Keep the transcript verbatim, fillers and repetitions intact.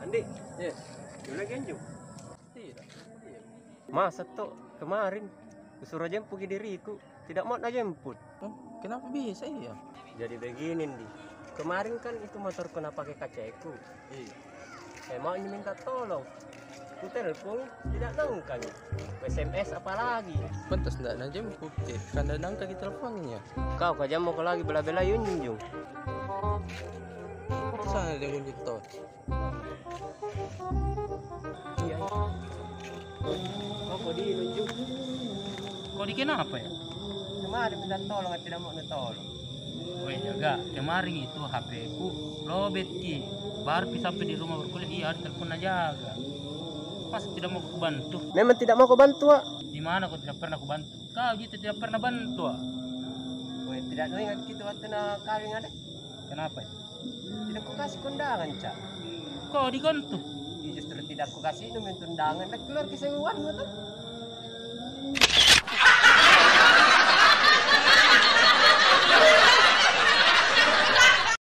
Andi. Iya. Lu lagi anjung? Tidak. Masa toh kemarin kusuruh jemput ki diriku, tidak mau na jemput. Oh, kenapa bisa iya? Jadi begini, Ndi. Kemarin kan itu motorku na pake kaceku. Iya. Saya mau minta tolong. Ku telepon, tidak nangkang. Ku S M S apalagi. Pantas ndak na jemput ki, kan ndak nangkang ki teleponnya. Kau kajam mau ko lagi bela-bela Yunjung. Itu sana dia kunci tol. Iya. Kau, kau di Yunjung. Kau di kenapa ya? Kemarin minta tolong, tidak mau na tolong. Weh, jaga. Kemarin itu H P-ku lobet ki. Baru pi sampai di rumah berkulit, iya, ada telepon na jaga. Masa tidak mau ku bantu? Memang tidak mau kau bantu, Wak. Di mana kau tidak pernah ku bantu? Kau ji tidak pernah bantu, Wak. Weh, tidak nu ingat kita waktu na kawin ada? Kenapa? Tidak ku kasih kondangan, Cak. Kau di kontu? Iya, justru tidak ku kasih nu minta undangan. Nak keluar kisah uang tu.